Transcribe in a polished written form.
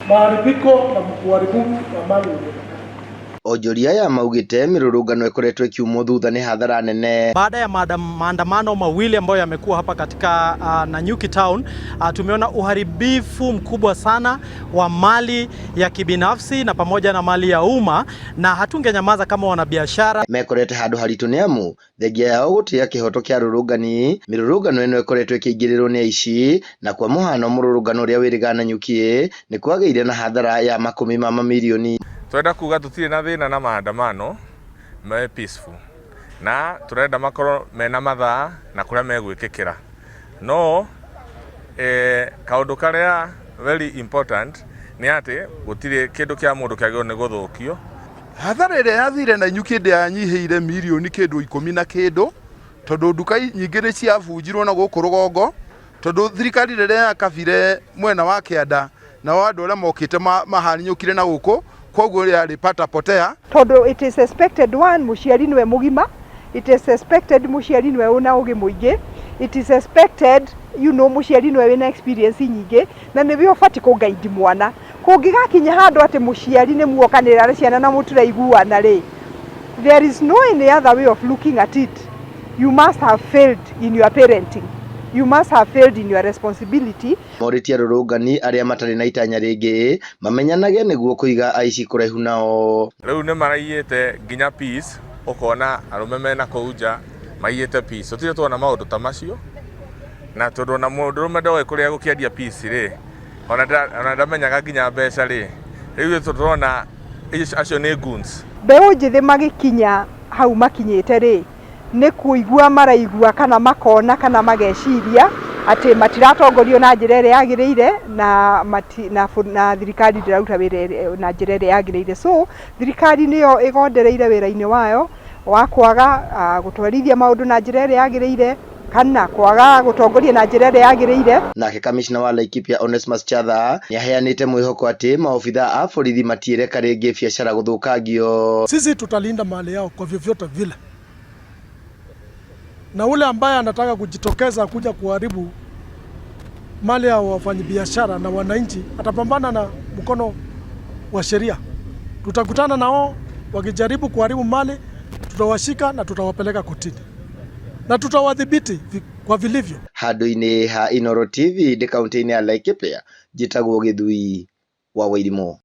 Maharibiko na uharibifu wa mali ulionekana. Onjoria aya maugĩte mĩrũrũngano ĩkoretwo ĩkiumwo thutha nĩ hathara nene. Baada ya maandamano mawili ambayo yamekuwa hapa katika Nanyuki town, tumeona uharibifu mkubwa sana wa mali ya kibinafsi na pamoja na mali ya umma, na hatungenyamaza kama wanabiashara. Mekorete handũ haritũ nĩ amu thengia yao gũtĩa kĩhoto kĩa arũrũngani, mĩrũrũngano ĩno ĩkoretwo ĩkĩingĩrĩrwo nĩ aici, na kwa mũhano mũrũrũngano ũrĩa wĩrĩga Nanyuki nĩ kwagĩire na hathara ya makũmi ma mamirioni. Turenda kuga tutire na thina na maandamano me peaceful, na turenda makorwo mena mathaa na kuria megwikikira, no kaundu karia very important ni ati gutire kindu kia mundu kiagirwo ni guthukio. Hathara ĩrĩa yathire Nanyuki ndĩyanyihĩire mirioni kĩndũ 10 na kĩndũ, tondũ nduka nyingĩ nĩ ciabunjirwo na gũkũ rũgongo, tondũ thirikari rĩrĩa yakabire mwena wa kĩanda nao andũ arĩa mokĩte mahaniũkire na gũkũ, koguo yarĩ pata potea. Tondũ it is expected, one, mũciari nĩwe mũgima. It is expected mũciari nĩwe ũna ũgĩ mũingĩ. It is expected mũciari nĩwe wĩna experience nyingĩ na nĩwe ũbatiĩ kũ-guide mwana. Kũngĩgakinya handũ atĩ mũciari nĩ muokanĩrĩra na ciana na mũtiraiguana rĩ, there is no any other way of looking at it. You must have failed in your parenting, you must have failed in your responsibility. Morĩtie arũrũngani arĩa matarĩ na itanya rĩngĩ mamenyanage nĩguo kũiga aici kũraihu nao. Rĩu nĩ maraiyĩte nginya peace, ũkona arũme mena kũu nja maiyĩte peace. Tũtirĩ tuona maũndũ ta macio, na tondũ ona mũndũrũme ndoĩ kũrĩa gũkĩendia peace rĩ, ona ndamenyaga nginya mbeca rĩ, rĩu tũrona acio nĩ goons. Mbeũ njĩthĩ magĩkinya hau makinyĩte rĩ, nĩ kũigua maraigua kana makona kana mageciria atĩ matiratongorio na njĩra ĩrĩa yagĩrĩire na, mati, na, na thirikari ndĩraruta wĩra na njĩra ĩrĩa yagĩrĩire. So thirikari nĩyo ĩgondereire wĩra-inĩ wayo wa kwaga gũtwarithia maũndũ na njĩra ĩrĩa yagĩrĩire kana kwaga gũtongoria na njĩra ĩrĩa yagĩrĩire. Nake kamishna wa Laikipia Onesmus Chatha nĩaheanĩte mwĩhoko atĩ maobitha a borithi matiĩreka rĩngĩ biacara gũthũkangio. Sisi tutalinda mali yao kwa vyovyote vile, na ule ambaye anataka kujitokeza kuja kuharibu mali ya wafanyabiashara na wananchi atapambana na mkono wa sheria. Tutakutana nao wakijaribu kuharibu mali, tutawashika na tutawapeleka kotini na tutawadhibiti kwa vilivyo. Handũ-inĩ ha Inooro TV ndĩ kaunti-inĩ ya Laikipia, njĩtagwo Gĩthui wa Wairimũ.